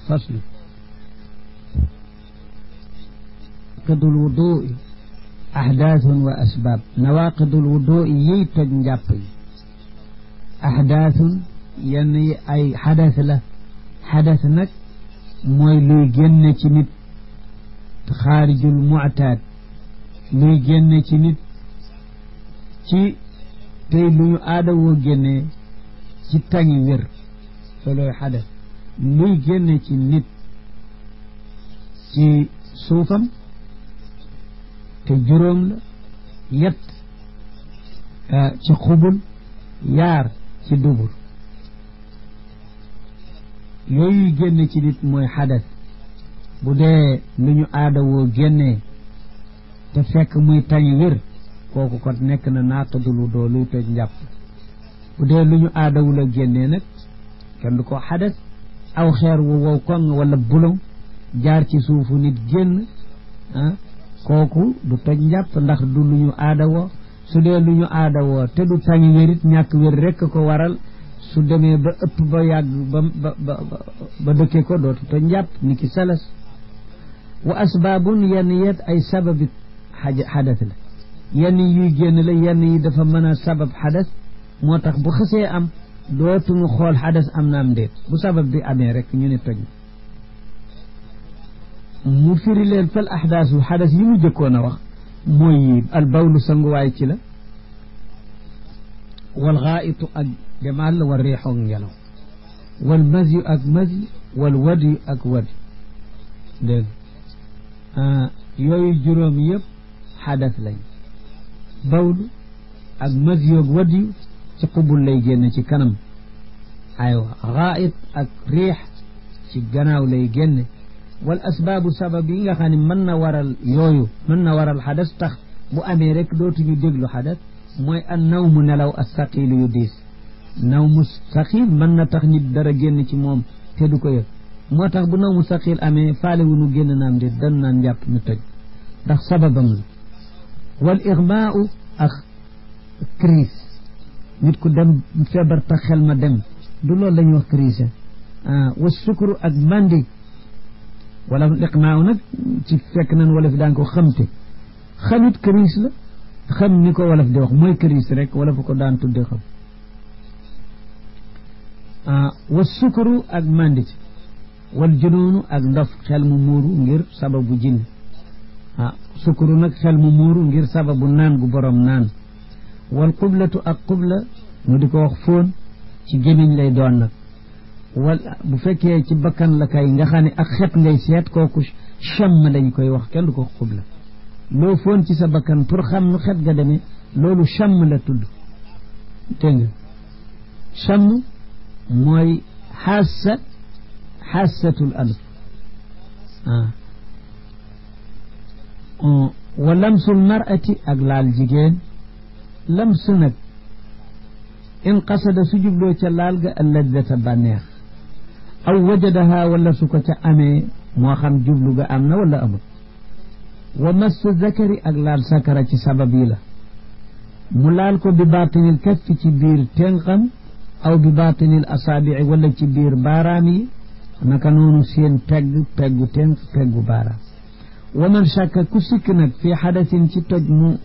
faslu nawaqidul wudu'i ahdaathun wa asbaab nawaqidul wudu'i yiy toj njàpp yi ahdaathun yenn yi ay xadas la xadas nag mooy luy génne ci nit xaarijul mu'taad luy génne ci nit ci tey lu ñu aada woo génnee ci tangi wér loolooy xadas luy génne ci nit ci suufam te juróom la yett ci xubul yaar ci dubur yooyu génne ci nit mooy xadas bu dee lu ñu aada woo génnee te fekk muy tañi wér kooku kon nekk na naaqidul wudu luy toj njàpp bu dee lu ñu aadawul a génnee nag kenn du ko xadas aw xeer wu wow koŋ wala bulong jaar ci suufu nit génn kooku du toj njàpp ndax du lu ñu aadawoo su dee lu ñu aadawoo te du tañi wérit ñàkk wér rekk ko waral su demee ba ëpp ba yàgg ba dëkke ko dootu toj njàpp ni ki salas wa asbaabun yenn yet ay sababi xadas la yenn yuy génn la yenn yi dafa mën a sabab xadas moo tax bu xësee am dootuñu xool xadas am na am déet bu sabab bi amee rek ñu ne toj mu firi leen fal ahdaasu xadas yi mu jëkkoon a wax mooy al bawlu sanguwaay ci la wal xaayitu ak demaal wal riixu ak ngelaw wal masyu ak masyu wal wadiyu ak wadi dégg yooyu juróom yëpp xadas lañ bawlu ak masyu ak wadiyu ci xubul lay génn ci kanam aywa xaayit ak riix ci gannaaw lay génne wal asbaabu sabab yi nga xam ne mën na waral yooyu mën na waral xadas tax bu amee rek dootuñu déglu xadas mooy an nawmu nelaw as saqiil yu diis nawmu saqiil mën na tax nit dara génn ci moom te du ko yëg moo tax bu nawmu saqiil amee faale wu nu génn naam déet dan naan njàpp mi toj ndax sababam la wal igmaau ak crise nit ku dem feebar tax xel ma dem du loolu la ñuy wax crise wa sukru ak mandi wala iqmaaw nag ci fekk nan wala fi daan ko xamte xamit crise la xam ni ko wolof di wax mooy crise rek wala fa ko daan tudde xam wa sukru ak mandit wal junoonu ak ndof xel mu muuru ngir sababu jinn sukru nag xel mu muuru ngir sababu naan gu borom naan wal qublatu ak qubla ñu di ko wax fóon ci gémmiñ lay doon nag wala bu fekkee ci bakkan la kay nga xam ne ak xet ngay seet kooku chamm lañ koy wax kenn du ko qubla loo foon ci sa bakkan pour xam nu xet ga demee loolu chamm la tudd dégg nga chamm mooy xaasatul anf wa lamsul mar'ati ak laal jigéen lams nag in qasada su jubloo ca laal ga alladzata bànneex aw wajadaha wala su ko ca amee moo xam jublu ga am na wala amul wa massu zakari ak laal sakara ci sabab yi la mu laal ko bi baatinil kaffi ci biir tenqam aw bi baatinil asaabii wala ci biir baaraam yi naka noonu seen peggu tenq peggu baaraam wa man shakka ku sikk nag fii xadasin ci toj mu